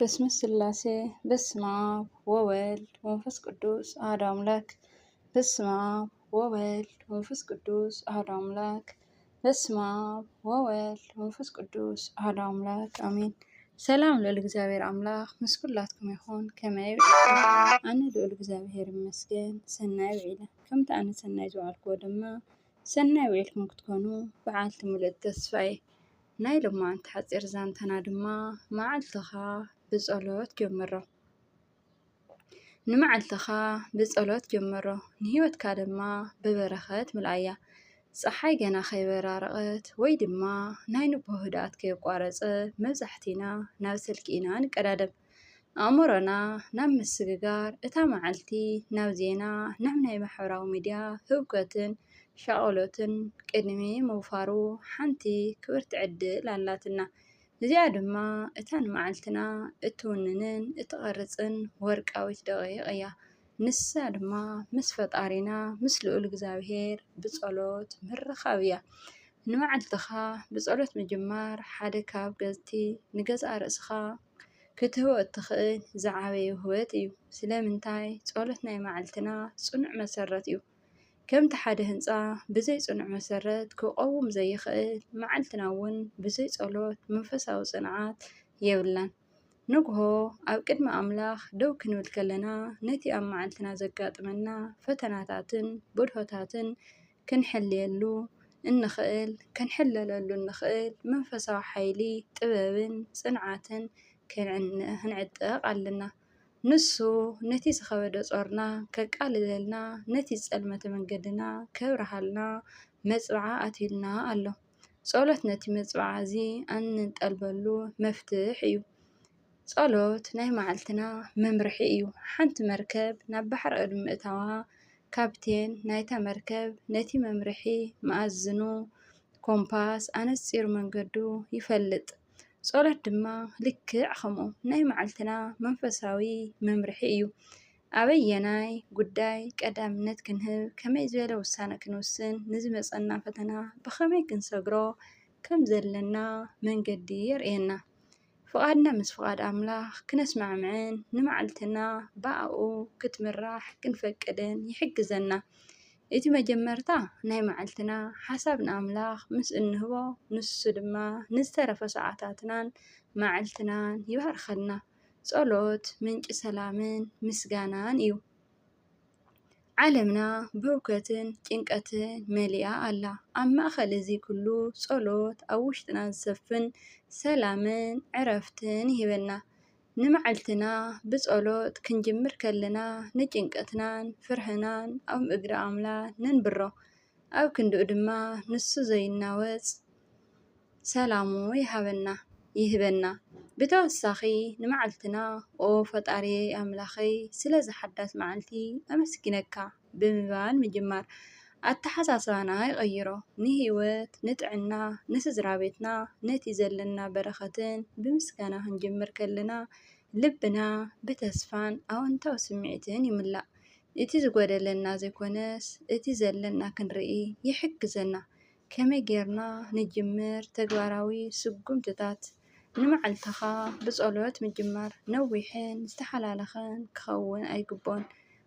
በስመ ስላሴ፣ በስመ አብ ወወልድ ወመንፈስ ቅዱስ አሐዱ አምላክ። በስመ አብ ወወልድ ወመንፈስ ቅዱስ አሐዱ አምላክ። በስመ አብ ወወልድ ወመንፈስ ቅዱስ አሐዱ አምላክ አሜን። ሰላም ልዑል እግዚኣብሔር ኣምላኽ ምስ ኩላትኩም ይኹን። ከመይ ውዒልኩም? ኣነ ልዑል እግዚኣብሔር ይመስገን ሰናይ ውዒለ። ከምቲ ኣነ ሰናይ ዝወዓልክዎ ድማ ሰናይ ውዒልኩም ክትኮኑ በዓልቲ ምሉእ ተስፋ እየ። ናይ ሎማዓንቲ ሓፂር ዛንታና ድማ መዓልትኻ ብጸሎት ጀምሮ። ንመዓልትኻ ብጸሎት ጀምሮ፣ ንህይወትካ ድማ ብበረኸት ምልኣያ። ጸሓይ ገና ከይበራረቐት ወይ ድማ ናይ ንግሆ ህድኣት ከየቋረጸ መብዛሕቲና ናብ ስልኪ ኢና ንቀዳደም። ኣእምሮና ናብ ምስግጋር እታ መዓልቲ፣ ናብ ዜና፣ ናብ ናይ ማሕበራዊ ሚድያ ህውከትን ሻቕሎትን ቅድሚ ምውፋሩ ሓንቲ ክብርቲ ዕድል ኣላትና። እዚኣ ድማ እታ ንመዓልትና እትውንንን እትቐርጽን ወርቃዊት ደቒቕ እያ። ንሳ ድማ ምስ ፈጣሪና ምስ ልዑል እግዚኣብሔር ብጸሎት ምርኻብ እያ። ንመዓልትኻ ብጸሎት ምጅማር ሓደ ካብ ገዝቲ ንገዛእ ርእስኻ ክትህቦ እትኽእል ዝዓበየ ውህበት እዩ። ስለምንታይ? ጸሎት ናይ መዓልትና ጽኑዕ መሰረት እዩ። ከምቲ ሓደ ህንጻ ብዘይ ጽኑዕ መሰረት ክቐውም ዘይኽእል፣ መዓልትና እውን ብዘይ ጸሎት መንፈሳዊ ጽንዓት የብላን። ንግሆ ኣብ ቅድሚ ኣምላኽ ደው ክንብል ከለና፣ ነቲ ኣብ መዓልትና ዘጋጥመና ፈተናታትን ብድሆታትን ክንሕልየሉ እንኽእል፣ ክንሕለለሉ እንኽእል መንፈሳዊ ሓይሊ፣ ጥበብን ጽንዓትን ክንዕን-፣ ክንዕጠቕ ኣለና። ንሱ ነቲ ዝኸበደ ጾርና ከቃልለልና፣ ነቲ ዝጸልመተ መንገድና ከብርሃልና መጽብዓ ኣትዩልና ኣሎ። ጸሎት ነቲ መጽብዓ እዚ እንጠልበሉ መፍትሕ እዩ። ጸሎት ናይ መዓልትና መምርሒ እዩ። ሓንቲ መርከብ ናብ ባሕሪ ቅድሚ ምእታዋ፣ ካፕቴን ናይታ መርከብ ነቲ መምርሒ መኣዝኑ፣ ኮምፓስ፣ ኣነጺሩ መንገዱ ይፈልጥ። ጸሎት ድማ ልክዕ ከምኡ ናይ መዓልትና መንፈሳዊ መምርሒ እዩ። ኣበየናይ ጉዳይ ቀዳምነት ክንህብ፣ ከመይ ዝበለ ውሳነ ክንውስን፣ ንዝመጸና ፈተና ብኸመይ ክንሰግሮ ከም ዘለና መንገዲ የርእየና። ፍቓድና ምስ ፍቓድ ኣምላኽ ክነስማዕምዕን ንመዓልትና ብኣኡ ክትምራሕ ክንፈቅድን ይሕግዘና። እቲ መጀመርታ ናይ መዓልትና ሓሳብ ንኣምላኽ ምስ እንህቦ፣ ንሱ ድማ ንዝተረፈ ሰዓታትናን መዓልትናን ይባርኸልና። ጸሎት ምንጪ ሰላምን ምስጋናን እዩ። ዓለምና ብህውከትን ጭንቀትን መሊኣ ኣላ። ኣብ ማእከል እዚ ኩሉ፣ ጸሎት ኣብ ውሽጥና ዝሰፍን ሰላምን ዕረፍትን ይህበና። ንመዓልትና ብጸሎት ክንጅምር ከለና፣ ንጭንቀትናን ፍርህናን ኣብ እግሪ ኣምላኽ ነንብሮ። ኣብ ክንድኡ ድማ ንሱ ዘይናወጽ ሰላሙ ይሃበና፣ ይህበና። ብተወሳኺ ንመዓልትና፣ "ኦ ፈጣሪየይ ኣምላኸይ፣ ስለዚ ሓዳስ መዓልቲ ኣመስግነካ" ብምባል ምጅማር ኣተሓሳስባና ይቐይሮ። ንህይወት፣ ንጥዕና፣ ንስድራ ቤትና፣ ነቲ ዘለና በረኸትን ብምስጋና ክንጅምር ከለና፣ ልብና ብተስፋን ኣወንታዊ ስምዒትን ይምላእ። እቲ ዝጎደለና ዘይኮነስ፣ እቲ ዘለና ክንርኢ ይሕግዘና። ከመይ ጌርና ንጅምር? ተግባራዊ ስጉምትታት። ንመዓልትኻ ብጸሎት ምጅማር ነዊሕን ዝተሓላለኸን ክኸውን ኣይግብኦን።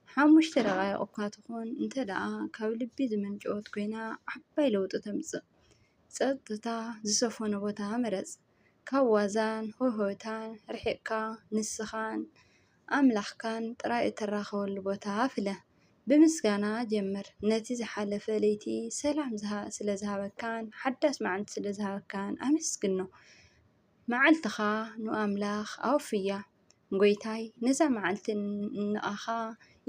ሓሙሽተ ደቓይቕ እኳ ትኹን እንተ ደኣ ካብ ልቢ ዝመንጨወት ኮይና፣ ዓባይ ለውጢ ተምጽእ። ጸጥታ ዝሰፈኖ ቦታ ምረጽ። ካብ ዋዛን ሆሆታን ርሒቕካ፣ ንስኻን ኣምላኽካን ጥራይ እትራኸበሉ ቦታ ፍለ። ብምስጋና ጀምር። ነቲ ዝሓለፈ ለይቲ ሰላም ዝሃ-፣ ስለ ዝሃበካን ሓዳስ መዓልቲ ስለ ዝሃበካን ኣመስግኖ። መዓልትኻ ንኣምላኽ ኣውፍያ። ጎይታይ፣ ነዛ መዓልቲ ንኣኻ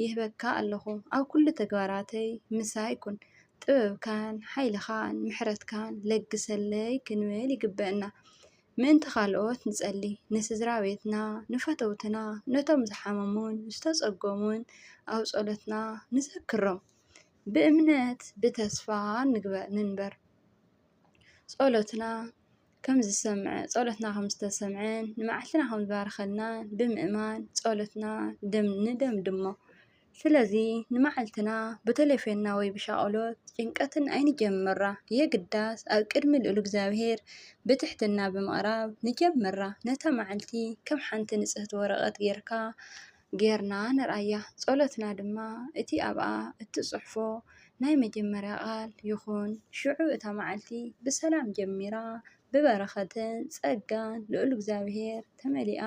ይህበካ ኣለኹ። ኣብ ኩሉ ተግባራተይ ምሳይ ኩን። ጥበብካን ሓይልኻን ምሕረትካን ለግሰለይ ክንብል ይግበአና። ምእንቲ ካልኦት ንጸሊ፣ ንስድራ ቤትና፣ ንፈተውትና፣ ነቶም ዝሓመሙን ዝተጸገሙን ኣብ ጸሎትና ንዘክሮም። ብእምነት ብተስፋ ንግበ-፣ ንንበር። ጸሎትና ከም ዝሰምዐ፣ ጸሎትና ከም ዝተሰምዐን ንመዓልትና ከም ዝባርኸልናን ብምእማን ጸሎትና ደም-፣ ንደምድሞ። ስለዚ ንመዓልትና ብተሌፎንና ወይ ብሻቕሎት ጭንቀትን ኣይንጀምራ። የግዳስ ኣብ ቅድሚ ልኡል እግዚኣብሔር ብትሕትና ብምቕራብ ንጀምራ። ነታ መዓልቲ ከም ሓንቲ ንጽህቲ ወረቐት ጌርካ፣ ጌርና ንርኣያ። ጸሎትና ድማ እቲ ኣብኣ እትጽሕፎ ናይ መጀመርያ ቃል ይኹን። ሽዑ እታ መዓልቲ ብሰላም ጀሚራ፣ ብበረኸትን ጸጋን ልኡል እግዚኣብሔር ተመሊኣ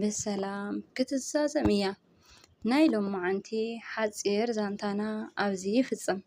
ብሰላም ክትዛዘም እያ። ናይ ሎማዓንቲ ሓጺር ዛንታና ኣብዚ ይፍጽም።